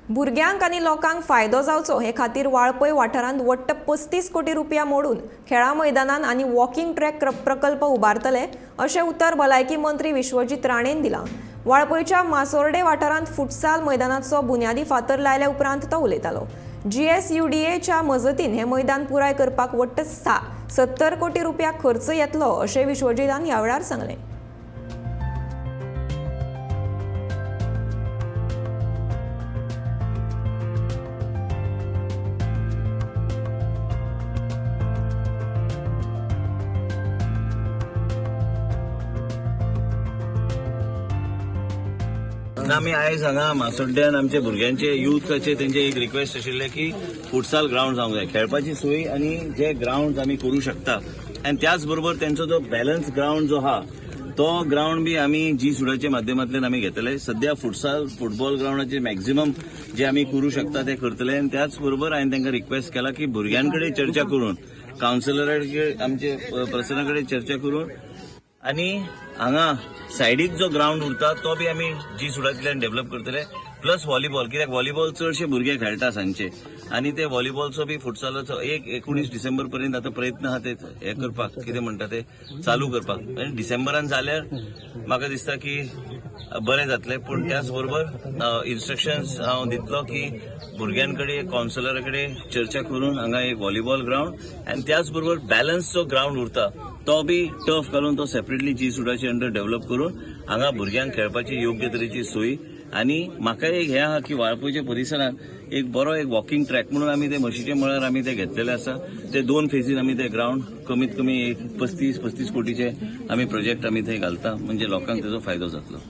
भुरग्यांक आनी लोकांक फायदो जावचो हे खातीर वाळपय वाठारांत वट्ट 35 कोटी रुपया मोडून खेळां मैदानान आनी वॉकिंग ट्रॅक प्रकल्प उबारतले अशें उतर भलायकी मंत्री विश्वजीत राणेन दिलां. वाळपयच्या मासोर्डे वाठारांत फुटसाल मैदानाचो बुन्यादी फातर लायल्या उपरांत तो उलयतालो. जीएसयूडीएच्या मजतीन हें मैदान पुराय करपाक वट्ट 70 कोटी रुपया खर्च येतलो अशें विश्वजीतान ह्या वेळार सांगलें. आमी आयज हांगा मासोड्ड्यान आमच्या भुरग्यांचे युथाचे तेंचे एक रिक्वेस्ट आशिल्लें की फुटसाल ग्रावंड जावंक जाय, खेळपाची सोय आनी जे ग्रावंड आमी करूं शकता आनी त्याच बरोबर तेंचो जो बॅलन्स ग्रावंड जो आहा तो ग्रावंड बी आमी जी सुडाच्या माध्यमांतल्यान आमी घेतले. सद्या फुटसाल फुटबॉल ग्रावंडाचे मॅक्झिमम जे आमी करूं शकता ते करतले आनी त्याच बरोबर हांवें तांकां रिक्वेस्ट केला की भुरग्यां कडेन चर्चा करून, कावन्सिलरा कडेन, आमचे पर्सना कडेन चर्चा करून आनी हांगा सायडीक जो ग्रावंड उरता तो बी आमी जी सुडांतल्यान डेव्हलप करतले. प्लस व्हॉलीबॉल, कित्याक व्हॉलीबॉल चडशे भुरगे खेळटा सांजचे आनी ते व्हॉलीबॉलचो बी फुटसालाचो एक 19 डिसेंबर पर्यंत आतां प्रयत्न आहा ते हे करपाक, कितें म्हणटा ते चालू करपाक. आनी डिसेंबरान जाल्यार म्हाका दिसता की बरें जातलें. पूण त्याच बरोबर इन्स्ट्रक्शन्स हांव दितलो की भुरग्यां कडेन, कावन्सिलरा कडेन चर्चा करून हांगा एक व्हॉलीबॉल ग्रावंड आनी त्याच बरोबर बॅलन्स जो ग्रावंड उरता तो बी टर्फ घालून तो सेपरेटली जी सुडाचे अंडर डेव्हलप करून हांगा भुरग्यांक खेळपाची योग्य तरेची सोय. आनी म्हाका एक हें आहा की वाळपयच्या परिसरांत एक बरो एक वॉकिंग ट्रॅक म्हणून आमी ते म्हशीच्या मळार आमी ते घेतलेले आसा. ते 2 फेजीन आमी ते ग्रावंड कमीत कमी एक 35 कोटीचे आमी प्रोजेक्ट आमी थंय घालता, म्हणजे लोकांक तेजो फायदो जातलो.